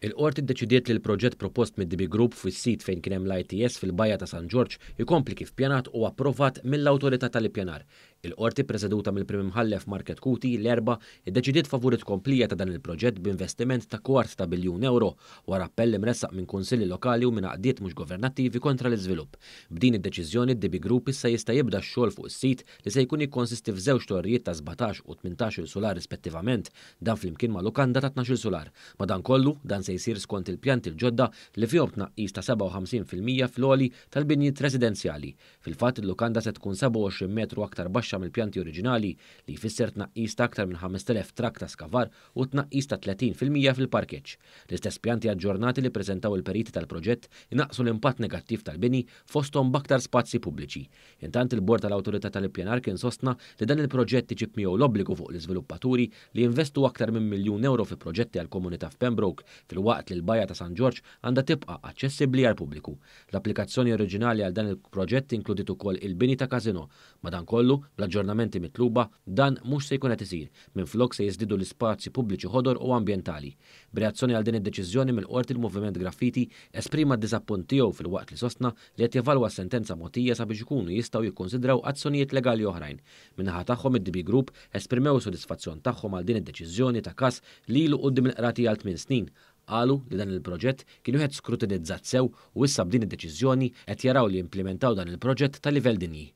Il-Qorti ddeċidiet li l-proġett propost mid-DB Group fis-sit fejn kien hemm l-ITS fil-Bajja ta' San Ġorġ ikompli kif pjanat u approvat mill-Awtorità tal-Ippjanar. Il-Qorti preseduta mill-Prim Imħallef Market Kuti l-Erbgħa iddeċidiet favur it-tkomplija ta' dan il-proġett b'investiment ta' kwart ta' biljun ewro wara appell imressaq minn kunsilli lokali u minn għaqdiet mhux governattivi kontra l-iżvilupp. B'din id-deċiżjoni d-DB Group issa jista' jibda x-xogħol fuq is-sit li se jkun jikkonsisti f'żewġ torrijiet ta' 17 u 18-il sular rispettivament, dan flimkien ma' lukanda ta' 12-il sular. Madankollu, dan se jsir skont il-pjanti l-ġodda li fihom tnaqqis ta' 57% fl-għoli tal-binjiet residenzjali. Fil-fatt, il-lukanda se tkun 27 metru aktar baxxa mill-pjanti oriġinali, li jfisser tnaqqis ta' aktar minn 5,000 trakk ta' skavar u tnaqqis ta' 30% fil-parkeġġ. L-istess pjanti aġġornati li ppreżentaw il-periti tal-proġett inaqqsu l-impatt negattiv tal-bini fosthom b'aktar spazji pubbliċi. Intant il-Bord tal-Awtorità tal-Ippjanar kien sostna li dan il-proġett iġib miegħu l-obbligu fuq l-iżviluppaturi li jinvestu aktar minn miljun ewro fi proġetti għall-komunità f'Pembroke filwaqt li l-Bajja ta' San Ġorġ għandha tibqa' aċċessibbli għall-pubbliku. L-applikazzjoni oriġinali għal dan il-proġett inkludiet ukoll il-bini ta' każinò. Madankollu, bl-aġġornamenti mitluba, dan mhux se jkun qed isir, minflok se jiżdiedu l-ispazji pubbliċi ħodor u ambjentali. B'reazzjoni għal din id-deċiżjoni mill-Qorti l-Moviment Graffiti esprima d-diżappunt tiegħu filwaqt li sostna li qed jevalwa s-sentenza mogħtija sabiex ikunu jistgħu jikkunsidraw azzjonijiet legali oħrajn. Min-naħa tagħhom id-DB Group esprimew is-sodisfazzjon tagħhom għal din id-deċiżjoni ta' każ li ilu quddiem il-Qrati għal tmien snin. Qalu li dan il-proġett kien wieħed skrutinizzat sew u issa b'din id-deċiżjoni qed jaraw li jimplimentaw dan il-proġett ta' livell dinji.